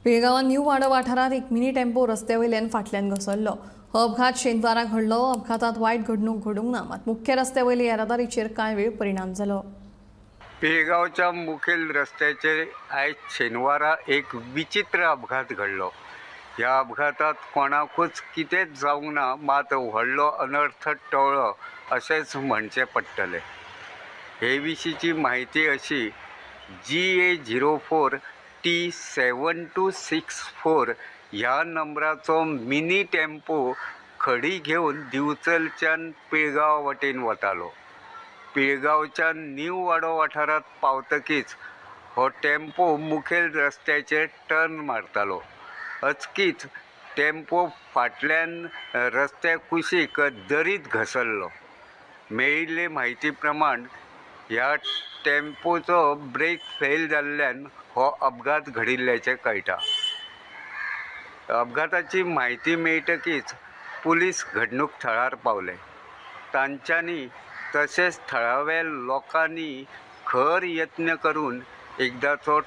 पिळगांवांत new वाडो वाठारांत एक मिनी टेम्पो रस्त्या वयल्यान फाटल्यान घसरलो. हो अपघात शेनवारा घडलो. अपघातांत वायट घडणूक घडूंक ना, मात मुख्य रस्त्या वयले येरादारीचेर कांय वेळ परिणाम जालो. पिळगांवच्या मुखेल रस्त्याचेर आयज शेनवारा एक विचित्र अपघात घडलो. ह्या अपघातांत कोणाकूच कितेंच जावंक ना, मात व्हडलो अनर्थ टळ्ळो अशेंच म्हणचें पडटलें. हे विशींची म्हायती अशी, GA 04 T 7264 ह्या नंबराचो मिनी टेम्पो खडी घेवन दिवचलच्यान पिळगांव वटेन वतालो. पिळगांवच्या न्यू वाडो वाठारांत पावतकीच हो टेम्पो मुखेल रस्त्याचेर टर्न मारतालो. अचकीत टेम्पो फाटल्यान रस्त्या कुशीक दरीत घसरलो. मेळिल्ले म्हायती प्रमाण ह्या टेम्पोचो ब्रेक फेल जाल्ल्यान हो अपघात घडिल्ल्याचें कळटा. अपघाताची म्हायती मेळटकीच पुलीस घडणूक थळार पावले. तांच्यांनी तशेंच थळाव्या लोकांनी खर यत्न करून एकदाचो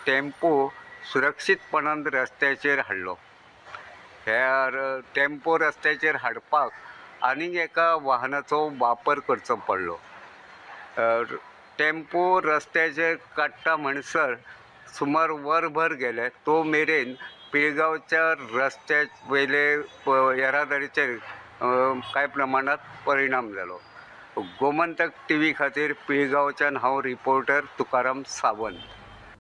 टेम्पो सुरक्षीतपणान रस्त्याचेर हाडलो. ह्या टेम्पो रस्त्याचेर हाडपाक आनीक एका वाहनाचो वापर करचो पडलो. टेम्पो रस्त्याचेर काडटा म्हणसर सुमार वरभर गेले. तो मेरेन पिळगांवच्या रस्त्या वयले येरादारीचेर कांय प्रमाणांत परिणाम जालो. गोमंतक टीव्ही खातीर पिळगांवच्यान हांव रिपोर्टर तुकाराम सावंत.